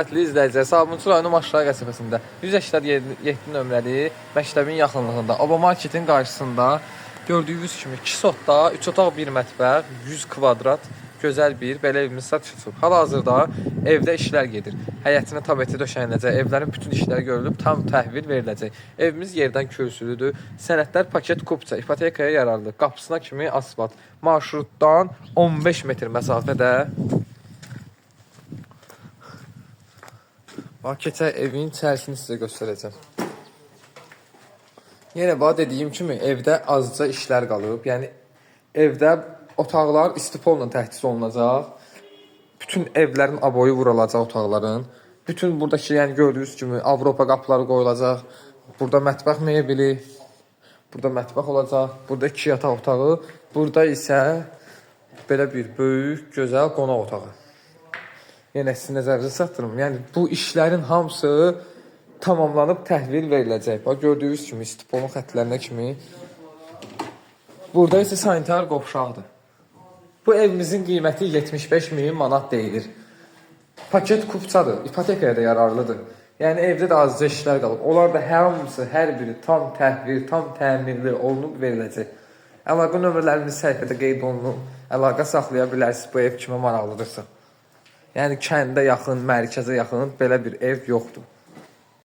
Hörmətli izləyicilər, Sabunçu rayonu Maşlar qəsəbəsində 187 nömrəli məktəbin yaxınlığında, Oba marketin qarşısında gördüyünüz kimi 2 sotda, 3 otaq, 1 mətbəx, 100 kvadrat gözəl bir belə evimiz satışa çıxıb. Hal-hazırda evdə işlər gedir. Həyətinə tabeti döşəniləcək, evlərin bütün işləri görülüb, tam təhvil veriləcək. Evimiz yerdən kürsülüdür. Sənədlər paket kupça, ipotekaya yararlı. Qapısına kimi asfalt. Marşrutdan 15 metr məsafədə. Bax, keçək evin içərisini sizə göstərəcəm. Yenə bax dediyim kimi evdə azca işlər qalıb. Yəni evdə otaqlar istipolla təchiz olunacaq. Bütün evlərin aboyu vurulacaq otaqların. Bütün buradakı, yəni gördüyünüz kimi Avropa qapıları qoyulacaq. Burada mətbəx mebeli, burada mətbəx olacaq. Burada iki yataq otağı, burada isə belə bir böyük, gözəl qonaq otağı. Yenə sizin nəzərinizə çatdırım. Yəni bu işlərin hamısı tamamlanıb təhvil veriləcək. Bax gördüyünüz kimi istipolun xəttlərinə kimi. Burada isə sanitar qovşaqdır. Bu evimizin qiyməti 75 min manat deyilir. Paket kupçadır, ipotekaya da yararlıdır. Yəni evdə də azca işlər qalıb. Onlar da hamısı, hər biri tam təhvil, tam təmirli olunub veriləcək. Əlaqə nömrələrimiz səhifədə qeyd olunub. Əlaqə saxlaya bilərsiniz bu ev kimə maraqlıdırsa. Yəni kəndə yaxın, mərkəzə yaxın belə bir ev yoxdur.